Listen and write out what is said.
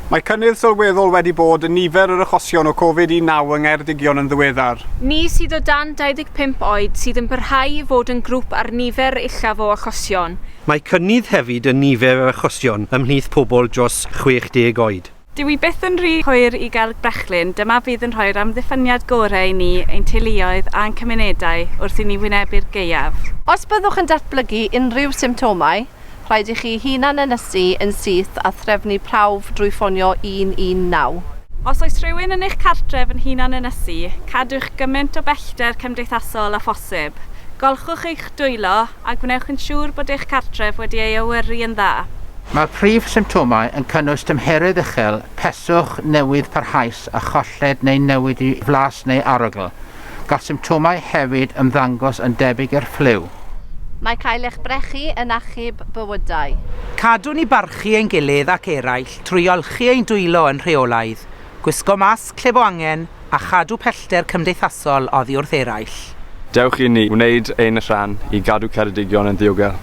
Mae cynnydd sylweddol wedi bod yn nifer yr achosion o Covid 19 yng Ngheredigion yn ddiweddar. Ni sydd o dan 25 oed sydd yn parhau i fod yn grŵp â'r nifer uchaf o achosion. Mae cynnydd hefyd yn nifer yr achosion ymhlith pobl dros 60 oed. Dyw hi byth yn rhy hwyr i gael brechlyn, dyma fydd yn rhoi'r amddiffyniad gorau i ni, ein teuluoedd a'n cymunedau wrth i ni wynebu'r gaeaf. Os byddwch yn datblygu unrhyw symptomau, rhaid i chi hunan-ynysu yn syth a threfnu prawf drwy ffonio 119. Os oes rhywun yn eich cartref yn hunan-ynysu, cadwch gymaint o bellter cymdeithasol â phosib. Golchwch eich dwylo a gwnewch yn siŵr bod eich cartref wedi ei awyru yn dda. Mae'r prif symptomau yn cynnwys tymheredd uchel, peswch newydd parhaus a cholled neu newid i flas neu arogl. Gall symptomau hefyd ymddangos yn debyg i'r ffliw. Mae cael eich brechu yn achub bywydau. Cadwn i barchu ein gilydd ac eraill trwy olchi ein dwylo yn rheolaidd, gwisgo masg lle bo angen a chadw pellter cymdeithasol oddi wrth eraill. Dewch i ni wneud ein rhan i gadw Ceredigion yn ddiogel.